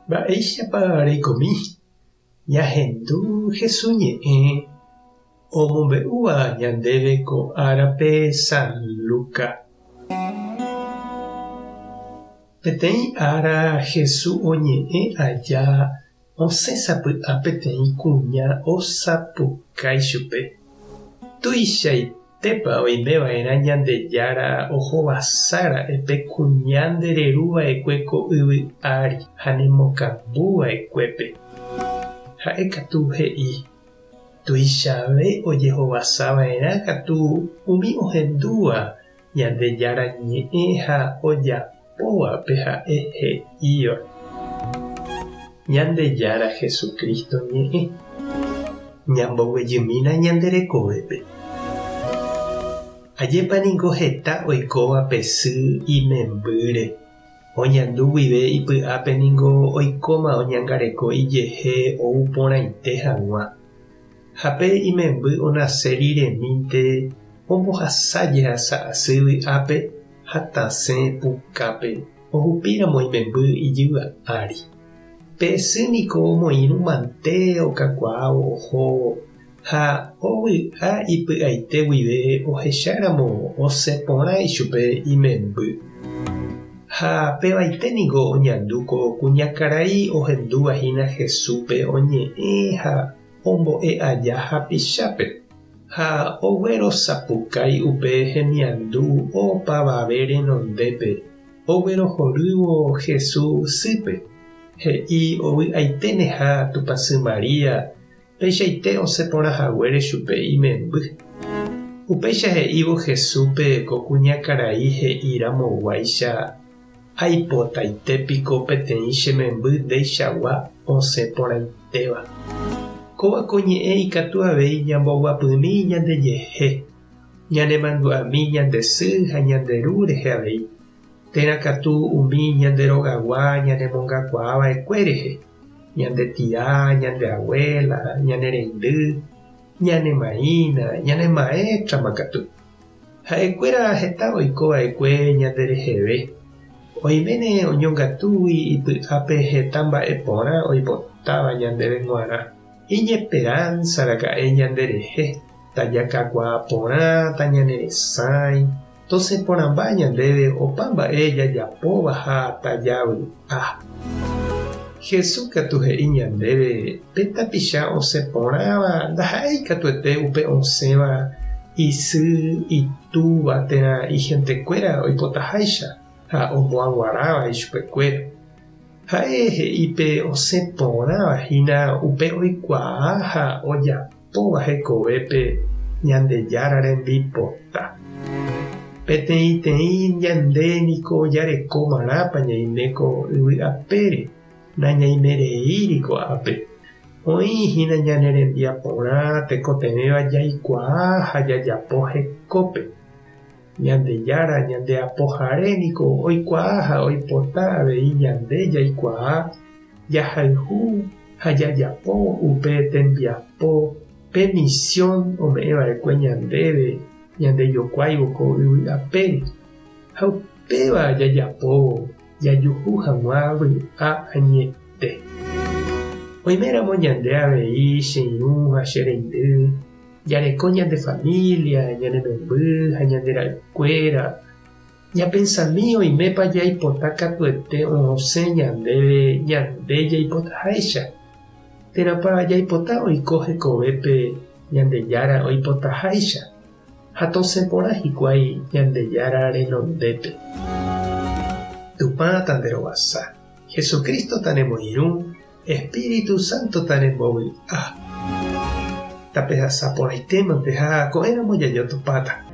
Mba'éichapa reikomi ñahendu Jesús ñe'ẽ omombe'úva ñandéve ko árape San Lucas? Peteĩ ára Jesús oñe'ẽ aja osẽ sapy'a peteĩ kuña osapukái chupe, Tuichaitépa oime va'erã Ñandejára ohovasa ra'e pe kuña nde reru va'ekue ko yvy ári ha nemokambu va'ekuépe. Ha'e katu he'i, Tuichave ojehovasa va'erã katu umi ohendúva Ñandejára ñe'ẽ ha ojapóva pe ha'e he'íva. Ñandejára Jesucristo ñe'ẽ. Ñamboguejymína ñande rekovépe. Ajépa ningo heta oikóva pe sy imembýre. Oñandu guive ipy'ápe ningo oikóma oñangareko ijehe ou porãite hag̃ua. Ha pe imemby onase riremínte ombohasa jehasa asy vy'ápe ha tasẽ pukápe ohupíramo imemby ijyva ári. Pe sy niko omoirũ mante okakuaávo ohóvo ha ovy'a ipy'aite guive ohecháramo osẽ porã ichupe imemby. Ha pevaite niko oñandu ko kuñakarai ohendúva hína Jesúspe oñe'ẽ ha ombo'e aja hapichápe, ha oguerosapukái upe hemiandu opavave renondépe, oguerohorývo Jesús sýpe, he'i ovy'aiténeha Tupãsy María peichaite osẽ porã haguére chupe imemby. Upéicha he'ívo Jesúspe ko kuñakarai he'i ramoguáicha, Aipotaite piko peteĩ che memby ndeichagua osẽ porãitéva. Kóva ko ñe'ẽ ikatu avei ñamboguapymi ñandejehe, ñanemandu'ami ñande sy ha ñande ru rehe avei, térã katu umi ñande rogagua ñanemongakuaa va'ekue rehe, ñande tia, ñande abuela, ñane reindy, ñane maína, ñane maéstrama katu. Ha'ekuéra heta oiko va'ekue ñande reheve, oiméne oñongatúgui ipy'ápe heta mba'e porã oipotáva ñandéve g̃uarã. Iñeperánsa raka'e ñanderehe, tajakakuaa porã, tañaneresãi, tosẽ porãmba ñandéve opa mba'e jajapóva ha tajavy'a. Jesús katu he'i ñandéve pe tapicha osẽ porãva ndaha'éi katuete upe osẽva isy, itúva térã ihentekuéra oipotaháicha ha omboaguaráva ichupekuéra. Ha'e he'i pe osẽ porãva hína upe oikuaa ha ojapóva hekovépe Ñandejára rembipota. Peteĩteĩ ñande niko jareko marãpa ñaime ko yvy apére, nañaimereíri ko'ápe. Oĩ hína ñane rembiaporã tekotevẽva jaikuaa ha jajapo hekópe. Ñandejára ñande Apohare niko oikuaa ha oipota avei ñande jaikuaa, jahayhu ha jajapo upe tembiapo, pe misión ome'ẽva'ekue ñandéve ñandejokuáivo ko yvy apére. Ha upéva jajapóvo jajuhu hag̃ua vy'a añete. Oiméramo ñande avei che irũ ha che reindy, Jareko ñande família, ñane memby ha ñande ra'ykuéra. Ñapensami oimépa jaipota katuete osẽ ñandéve ñande jaipotaháicha, térãpa jaipota oiko hekovépe Ñandejára oipotaháicha ha tosẽ porã hikuái Ñandejára renondépe. Tupã tanderovasa, Jesucristo tanemoirũ Espíritu Santo tanembovy'a. Tapehasa porãitémante ha ko'ẽramo jajotopáta.